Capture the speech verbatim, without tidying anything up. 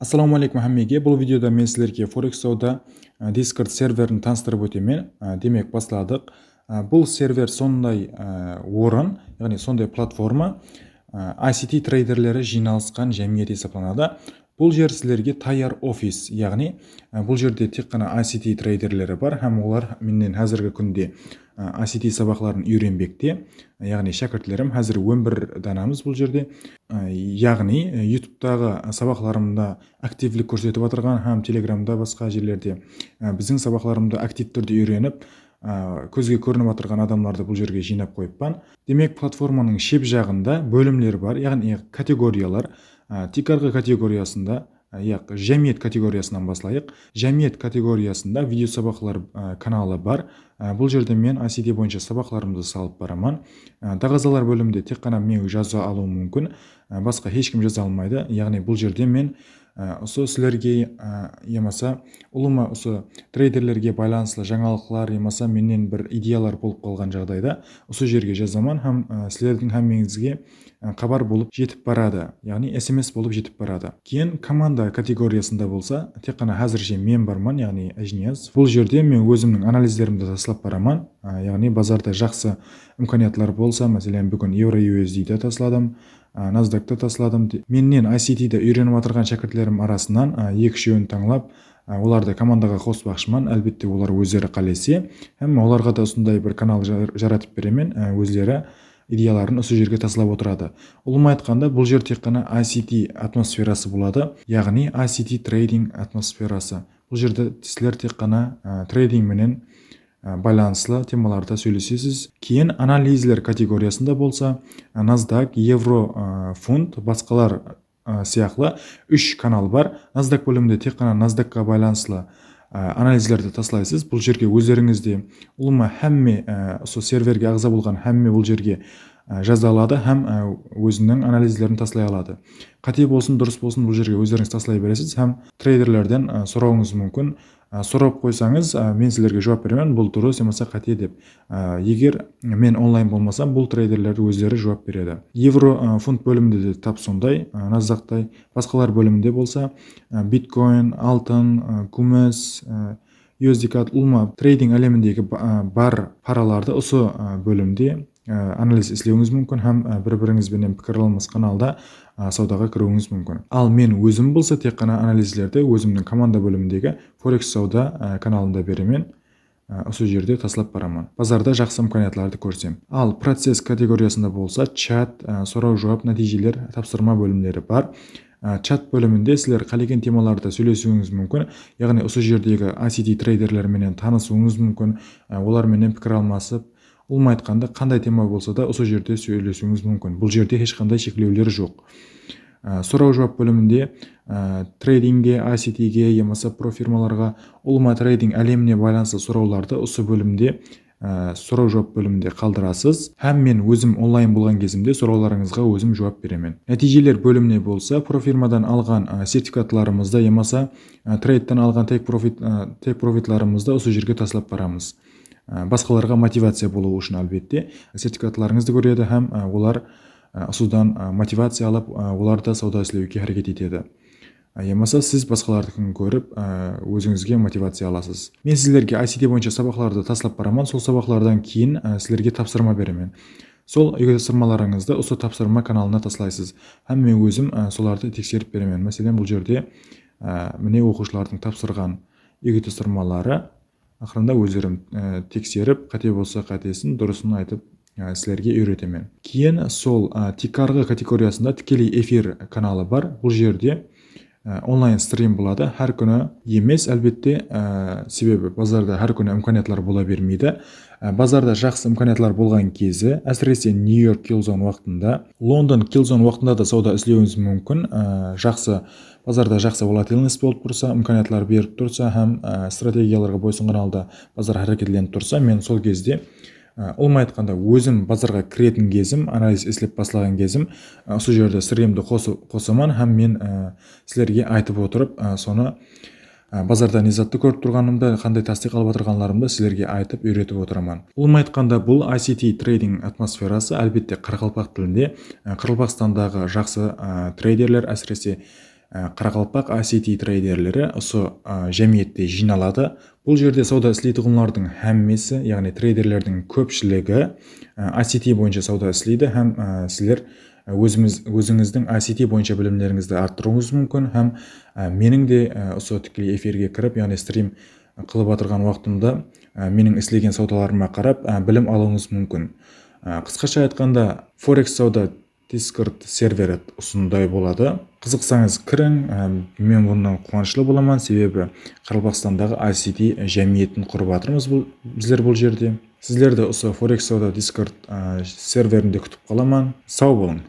Assalawma áleykum hámmege. Bul videoda men sizlerge Forex sawda, e, Discord serverin tanıstırıp ótemen. E, demek, basladıq. E, bul server sonday, e, orın, yaǵnıy sonday platforma, e, I C T treyderleri jıynalısqan jámiyet esaplanadı. Bul jer sizlerge tayar ofis, yaǵnıy, e, bul jerde tek ǵana I C T treyderleri bar hám olar mennen házirgi kúnde, e, I C T sabaqların úyrenbekte. Yaǵnıy shákirtlerim, házir on bir danamız bul jerde. E, yaǵnıy, e, YouTubetaǵı sabaqlarımda aktivlik kórsetip atırǵan hám Telegramda, basqa jerlerde, e, biziń sabaqlarımdı aktiv túrde úyrenip, e, kózge kórinip atırǵan adamlardı bul jerge jıynap qoyıppan. Demek, platformanıń shep jaǵında bólimler bar, yaǵnıy kategoriyalar. E, tiykarǵı kategoriyasında, e, yaq, jámiyet kategoriyasınan baslayıq. Jámiyet kategoriyasında video sabaqlar, e, kanalı bar. E, bul jerde men I C T boyınsha sabaqlarımdı salıp baraman. E, daǵazalar bóliminde tek ǵana men jaza alıwım múmkin. E, basqa hesh kim jaza almaydı. Yaǵnıy bul jerde men, e, usı sizlerge, e, yamasa ulıwma usı treyderlerge baylanıslı jańalıqlar yamasa mennen bir ideyalar bolıp qalǵan jaǵdayda usı jerge jazaman hám, e, sizlerdiń hámmeńizge, e, xabar bolıp jetip baradı, yaǵnıy S M S bolıp jetip baradı. Keyin komanda kategoriyasında bolsa tek ǵana házirshe men barman, yaǵnıy Ájiniyaz. Bul jerde men ózimniń analizlerimdi taslap baraman. E, yaǵnıy bazarda jaqsı imkaniyatlar bolsa, máselen, búgin Euro U S D de tasladım, a, Nasdaqta tasladım. De-, mennen I C T de úyrenip atırǵan shákirtlerim arasınan, a, eki-úshewin tańlap, a, olardı komandaǵa qosıpaqshıman. Álbette, olar ózleri qálese. Hám olarǵa da usınday bir kanal jar-, jaratıp beremen, a, ózleri ideyaların usı jerge taslap otıradı. Ulıwma aytqanda, bul jer tek ǵana I C T atmosferası boladı, yaǵnıy I C T trading atmosferası. Bul jerde sizler tek ǵana, a, trading menen, a, baylanıslı temalarda sóylesesiz. Keyin analizler kategoriyasında bolsa, a, Nasdaq, Evro, a, Funt, basqalar, a, sıyaqlı úsh kanal bar. Nasdaq bóliminde tek ǵana Nasdaqqa baylanıslı, a, analizlerdi taslaysız. Bul jerge ózlerińiz de, ulıwma hámme, a, usı serverge aǵza bolǵan hámme bul jerge, a, jaza aladı hám, a, óziniń analizlerin taslay aladı. Qáte bolsın, durıs bolsın, bul jerge ózlerińiz taslay beresiz hám treyderlerden, a, sorawıńız múmkin. A, sorap qoysańız, a, men sizlerge juwap beremen, bul durıs yamasa qáte dep. A, eger men onlayn bolmasam, bul treyderler ózleri juwap beredi. Evro, a, funt bóliminde de tap sonday, a, Nasdaqtay. Basqalar bóliminde bolsa, a, Bitcoin, altın, a, kúmis, a, U S D CAD, ulıwma, treyding álemindegi ba-, a, bar paralardı usı, a, bólimde, a, analiz islewińiz múmkin hám, a, bir-birińiz benen pikir almasqan halda, a, sawdaǵa kiriwińiz múmkin. Al men ózim bolsa tek ǵana analizlerdi ózimniń komanda bólimindegi Forex sawda, a, kanalında beremen. A, usı jerde taslap baraman. Bazarda jaqsı imkaniyatlardı kórsem. Al process kategoriyasında bolsa chat, a, soraw-juwap, nátiyjeler, tapsırma bólimleri bar. A, chat bóliminde sizler qálegen temalarda sóylesiwińiz múmkin. Yaǵnıy usı jerdegi I C T treyderler menen tanısıwıńız múmkin. A, olar menen pikir almasıp, ulıwma aytqanda, qanday tema bolsa da usı jerde sóylesiwińiz múmkin. Bul jerde hesh qanday sheklewler joq. A, soraw-juwap bóliminde, a, treydingge, I C T ge yamasa profirmalarǵa, ulıwma treyding álemine baylanıslı sorawlardı usı bólimde, a, soraw-juwap bóliminde qaldırasız. Hám men ózim onlayn bolǵan gezimde sorawlarıńızǵa ózim juwap beremen. Nátiyjeler bólimine bolsa profirmadan alǵan, a, sertifikatlarımızdı yamasa, a, treydten alǵan take profit, a, take profitlarımızdı usı jerge taslap baramız. A, basqalarǵa motivaciya bolıwı ushın, álbette, sertifikatlarıńızdı kóredi hám, a, olar, a, usıdan, a, motivaciya alıp, a, olar da sawda islewge háreket etedi. A, yamasa siz basqalardıkın kórip, a, ózińizge motivaciya alasız. Men sizlerge I C T boyınsha sabaqlardı taslap baraman, sol sabaqlardan keyin, a, sizlerge tapsırma beremen. Sol úyge tapsırmalarıńızdı usı tapsırma kanalına taslaysız. Hám men ózim, a, solardı tekserip beremen. Máselen, bul jerde, a, mine oqıwshılardıń tapsırǵan úyge tapsırmaları. Aqırında ózlerim, e, tekserip, qáte bolsa qátesin, durısın aytıp, e, sizlerge úyretemen. Keyin sol, e, tiykarǵı kategoriyasında tikeley efir kanalı bar. Bul jerde, e, onlayn strim boladı. Hár kúni emes, álbette, e, sebebi bazarda hár kúni imkaniyatlar bola bermeydi. E, bazarda jaqsı imkaniyatlar bolǵan kezi, ásirese New York Killzone waqtında, London Killzone waqtında da sawda islewińiz múmkin. E, jaqsı Bazarda jaqsı volatilnost bolıp tursa, imkaniyatlar berip tursa hám, á, strategiyalarǵa boysınǵan halda bazar háreketlenip tursa, men sol gezde, á, ulıwma aytqanda, ózim bazarǵa kiretin gezim, analiz islep baslaǵan gezim, á, usı jerde sırımdı qosıp, qosaman hám men, á, sizlerge aytıp otırıp, á, sonı, á, bazarda ne zattı kórip turǵanımdı, qanday tastıyıq alıp atırǵanlarımdı sizlerge aytıp, úyretip otıraman. Ulıwma aytqanda, bul I C T trading atmosferası, álbette, qaraqalpaq tilinde, á, Qaraqalpaqstandaǵı jaqsı, á, treyderler, ásirese, Á, Qaraqalpaq I C T treyderleri usı, á, jámiyette jıynaladı. Bul jerde sawda isleytuǵınlardıń hámmesi, yaǵnıy treyderlerdiń kópshiligi, á, I C T boyınsha sawda isleydi hám, á, sizler, á, ózimiz, ózińizdiń I C T boyınsha bilimlerińizdi arttırıwıńız múmkin hám, á, meniń de, á, usı tikkeley efirge kirip, yaǵnıy strim qılıp atırǵan waqtımda, á, meniń islegen sawdalarıma qarap, á, bilim alıwıńız múmkin. Á, qısqasha aytqanda, Forex sawda Discord serveri usınday boladı. Qızıqsańız kiriń, á, men bunnan quwanıshlı bolaman, sebebi Qaraqalpaqstandaǵı I C T jámiyetin qurıp atırmız bul, bizler bul jerde. Sizler de usı Forex sawda Discord, á, serverinde kútip qalaman. Saw bolıń.